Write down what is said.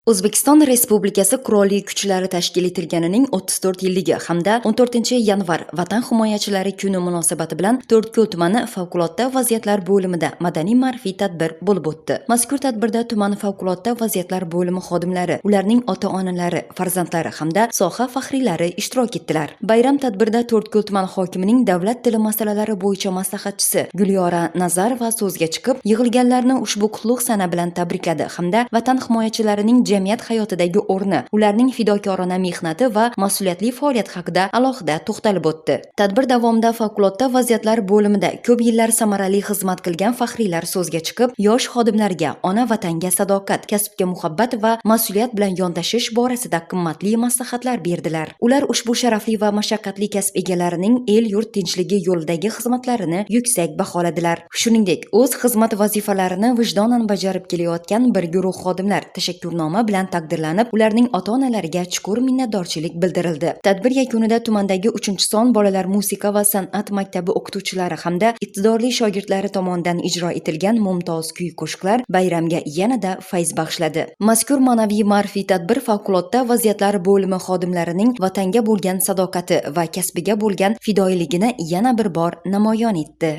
O'zbekiston Respublikasi Qurolli Kuchlari tashkil etilganining 34 yilligi hamda 14-yanvar Vatan himoyachilari kuni munosabati bilan To'rtko'l tumani Favqulodda vaziyatlar bo'limida madaniy-ma'rifiy tadbir bo'lib o'tdi. Mazkur tadbirda tuman favqulodda vaziyatlar bo'limi xodimlari, ularning ota-onalari, farzandlari hamda soha faxriylari ishtirok etdilar. Bayram tadbirida To'rtko'l tuman hokimining davlat tili masalalari bo'yicha maslahatchisi Gulyora Nazarova so'zga chiqib, yig'ilganlarni ushbu qutlug' sana bilan tabrikladi hamda vatan himoyachilarining jamiyat hayotidagi o'rni, ularning fidokorona mehnati va mas'uliyatli faoliyati haqida alohida to'xtalib o'tdi. Tadbir davomida favqulodda vaziyatlar bo'limida ko'p yillar samarali xizmat qilgan faxriylar so'zga chiqib, yosh xodimlarga ona vatanga sadoqat, kasbga muhabbat va mas'uliyat bilan yondashish borasida qimmatli maslahatlar berdilar. Ular ushbu sharafli va mashaqqatli kasb egalarining el-yurt tinchligi yo'lidagi xizmatlarini yuksak baholadilar. Shuningdek, o'z xizmat vazifalarini vijdonan bajarib kelayotgan bir guruh xodimlar tashakkurnoma bilan taqdirlanib, ularning ota-onalariga chuqur minnatdorchilik bildirildi. Tadbir yakunida tumandagi 3-son bolalar musiqa va san'at maktabi o'qituvchilari hamda iqtidorli shogirdlari tomonidan ijro etilgan mumtoz kuy-qo'shiqlar bayramga yanada fayz bag'ishladi. Mazkur ma'naviy ma'rifiy tadbir favqulodda vaziyatlar bo'limi xodimlarining vatanga bo'lgan sadoqati va kasbiga bo'lgan fidoyiligini yana bir bor namoyon etdi.